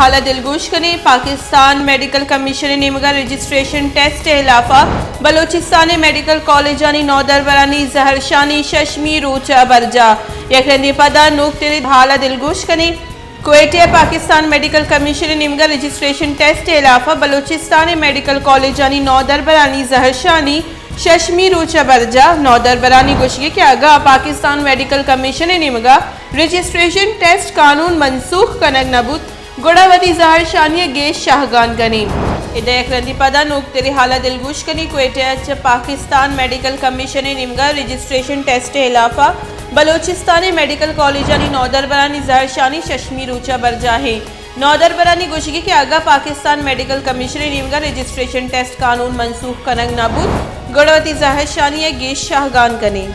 حال ءَ دلگوش کنیں، پاکستان میڈیکل کمیشن ءِ نیمگ ءَ رجسٹریشن ٹیسٹ ءِ ہلاف ءَ بلوچستان ءِ میڈیکل کالجانی نودربرانی زہرشانی ششمی روچ ءَ برجاہ۔ یک رندے پدا نوکتریں حال ءَ دلگوش کنیں۔ کوئٹہ ءَ پاکستان میڈیکل کمیشن ءِ نیمگ ءَ رجسٹریشن ٹیسٹ ءِ ہلاف ءَ بلوچستان ءِ میڈیکل کالجانی نودربرانی زہرشانی ششمی روچ ءَ برجاہ۔ نودربرانی گوشگ کہ اگاں پاکستان میڈیکل کمیشن ءِ نیمگ ءَ رجسٹریشن ٹیسٹ قانون منسوخ کنگ نہ بوت، گڑا وتی زہرشانی ءَ گیش شاہگان کنیں۔ ادا یک رندے پدا نوکتریں حال ءَ دلگوش کنیں۔ کوئٹہ ءَ چہ پاکستان میڈیکل کمیشن ءِ نیمگ ءَ رجسٹریشن ٹیسٹ ءِ ہلاف ءَ بلوچستان ءِ میڈیکل کالجانی نودربرانی زہرشانی ششمی روچ ءَ برجاہ ایں۔ نودربرانی گوشگ کہ اگاں پاکستان میڈیکل کمیشن ءِ نیمگ ءَ رجسٹریشن ٹیسٹ قانون منسوخ کنگ نہ بوت، گڑا وتی زہرشانی ءَ گیش شاہگان کنیں۔